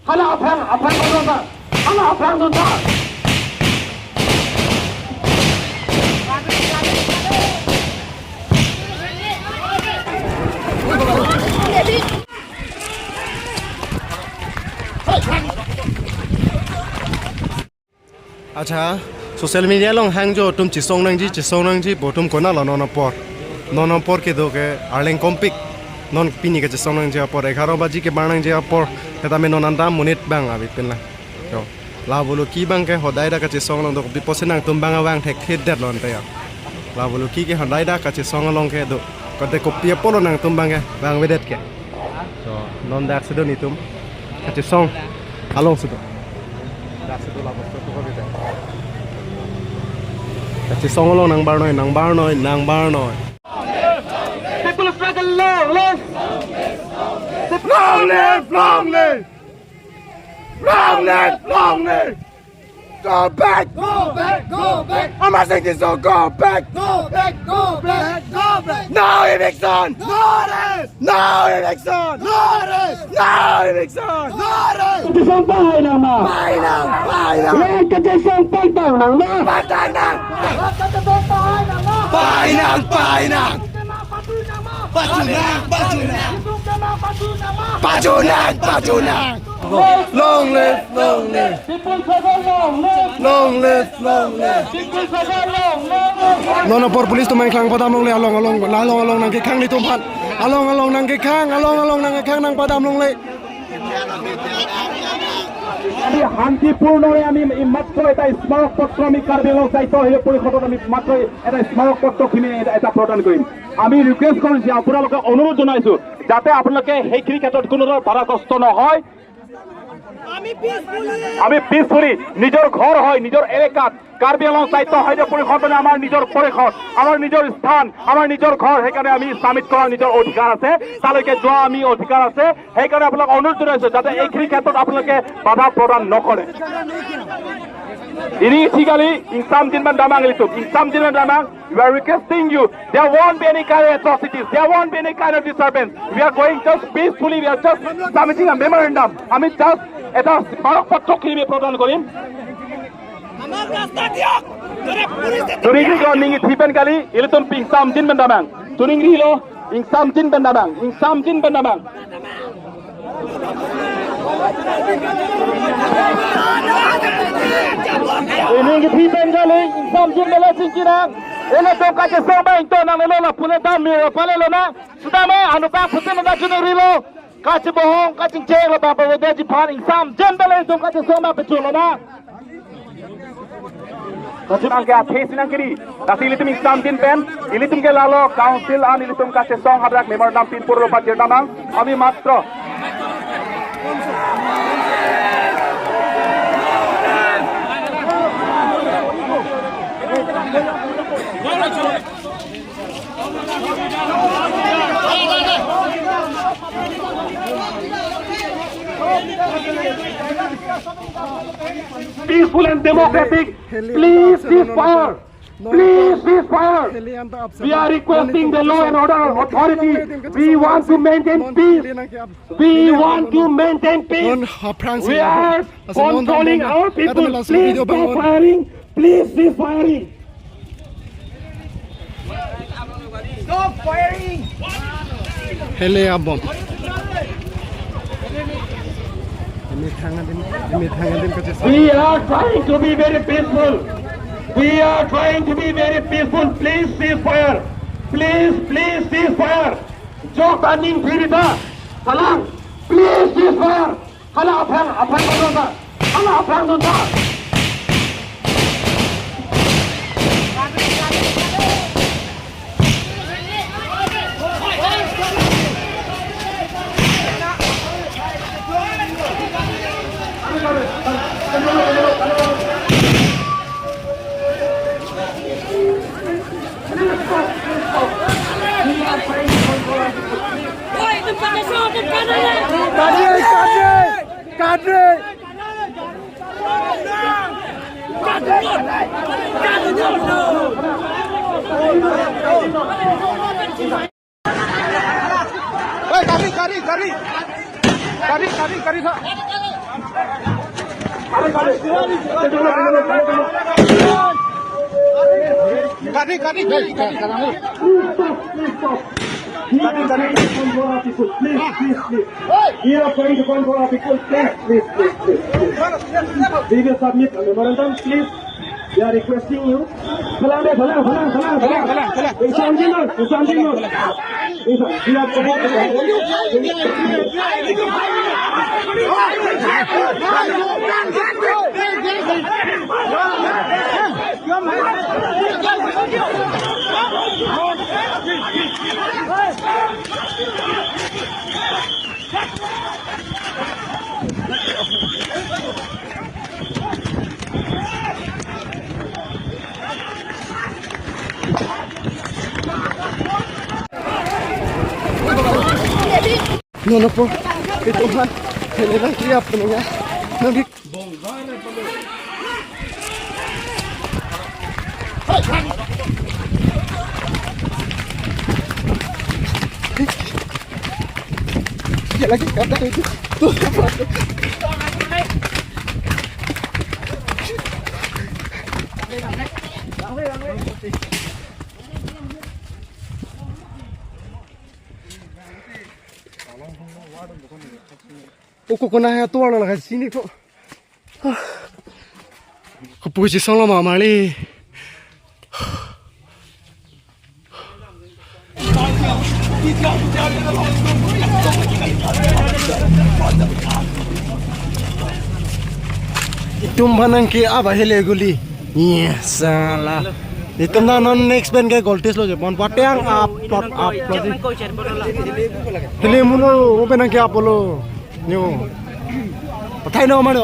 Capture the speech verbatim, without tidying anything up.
Hala aphrang, aphrang dun ta. Hala aphrang dun ta. Accha, social media along hangjo atum chesong nangji, chesong nangji pu atum konatlo non apor. Non apor kedo ke arleng kompik. Non pini kachesong nangji apor, egharo baji kebang nangji apor. Setame non anta monit bang abi pinlang. Yo. La bulu ki bang ke hodai ta kachesong along do, kopi pusi nangtum bang avang thekthe detlo ante ya. La bulu ki ke hodai ta kachesong along kedo. Kote kopi apotlo nangtum bang ke, bang avedet ke. So, non dak si do nelitum kachesong along si do. Dak si do la bosto tu ko bete. Kachesong along nangbarnoi, nangbarnoi, nangbarnoi. People struggle long live! Long live, long live! Long live, long live! Go back! Go back! Go back! Amar Sing Tisso, go back! Go back! Go back! Go back! No eviction! No rest! No eviction! No rest! No eviction! No rest! Kachesong pahai nang ma? Pahai nang! Pahai nang! Reng kachesong pangtang nang ma? Pangtang nang! Kachesong pahai nang ma? Pahai nang! Pahai nang! Pachunang! Pachunang! Pachunang! Pachunang! Long live, long live. Long live, long live. Non apor police atum nangklang padam longle, along along, along along nangkekhang nelitum aphan. Along along nangkekhang, along along nangkekhang nangpadam longle. আমি শান্তিপূৰ্ণৰে আমি এই মাত্ৰ এটা স্মাৰক পত্ৰ আমি কাৰ্বি আংলং স্বায়ত্তশাসিত পৰিষদত আমি মাত্ৰ এটা স্মাৰক পত্ৰ কিনি এটা, এটা প্ৰদান কৰিম। আমি ৰিকুৱেষ্ট কৰিছো, আপোনালোকে অনুৰোধ জনাইছো যাতে আপোনালোকে সেইখিনি ক্ষেত্ৰত কোনো ধৰণৰ বাধাগ্ৰস্ত নহয়। আমি পিচফুলি, আমি পিচফুলি নিজৰ ঘৰ হয়, নিজৰ এলেকাত কাৰ্বি আংলং স্বায়ত্তশাসিত পৰিষদ মানে আমাৰ নিজৰ পৰিষদ, আমাৰ নিজৰ স্থান, আমাৰ নিজৰ ঘৰ। সেইকাৰণে আমি চামিত কৰা নিজৰ অধিকাৰ আছে, তালৈকে যোৱা আমি অধিকাৰ আছে। সেইকাৰণে আপোনালোকক অনুৰোধ জনাইছো যাতে এইখিনি ক্ষেত্ৰত আপোনালোকে বাধা প্ৰদান নকৰে। Ini isi kali ingsamjin pen damnang ilitum, ingsamjin pen damnang. We are requesting you, there won't be any kind of atrocities, there won't be any kind of disturbance. We are going just peacefully, we are just submitting a memorandum. আমি just এটা স্মাৰক পত্ৰ কিনি প্ৰদান কৰিম। আমাক ৰাস্তা দিয়ক। যদি পুলিচে Turing ri ko ning ithi pen kali, ilitum ingsamjin pen damnang. Turing ri lo, ingsamjin pen damnang, ingsamjin pen damnang. Ining ithi pen kali, ingsamjin pen le chingki nang. Ilitum kachesong abang to nanglelo, lapu le dam mir pale lonang. Sudame anupang putin na chunuri lo. Kachebohong, kachingcheng lo bang pawedaji aphan ingsamjin pen le ilitum kachesong abang pechun lonang. Kachun angke athe sinang kiri. Lasi ilitum ingsamjin pen, ilitum ke lalo council an ilitum kachesong hadak memorandum pinpur lo pajir damnang. Ami matro. Peaceful and democratic. Please cease fire. Please cease fire. We are requesting the law and order authority. We want to maintain peace. We want to maintain peace. We are controlling our people. Please stop firing. Please cease firing. Stop firing! Hele abom. Imi thang adim, imi thang adim kache. We are trying to be very peaceful. We are trying to be very peaceful. Please cease fire. Please, please cease fire. Jok tanding phirita. Salang. Please cease fire. Hala aphrang, aphrang dun ta. Hala aphrang dun ta. Kadri, Kadri, Kadri. Hei, Kadri, Kadri, Kadri. Kadri, Kadri, Kadri, sa. Kati, kati, kati, kati. Please stop, please stop. We are trying to control our people. Please, please, please. We are trying to control our people. Please, please, please, please, please. We will submit a memorandum. Please, we are requesting you. Phalang de, phalang, phalang, phalang, phalang. Phalang, phalang. Ingsamjinoi, ingsamjinoi. Ingsa-, we are trying to Nono po, ito man, kailangan kaya po nga. Nang di- Ya, lagi kata itu. Tuh, apa tuh? O, kokona hai atuar nang hai sini kok. Kopusi solo ma mali. Itum aphan nangke-ap ahele guli. Yes, salah. Itum na non next pen ke goal test lo je. Mon pateng upload, upload. Hile muno, mo pen nangke-ap lo. Nyo. Pathai no mano.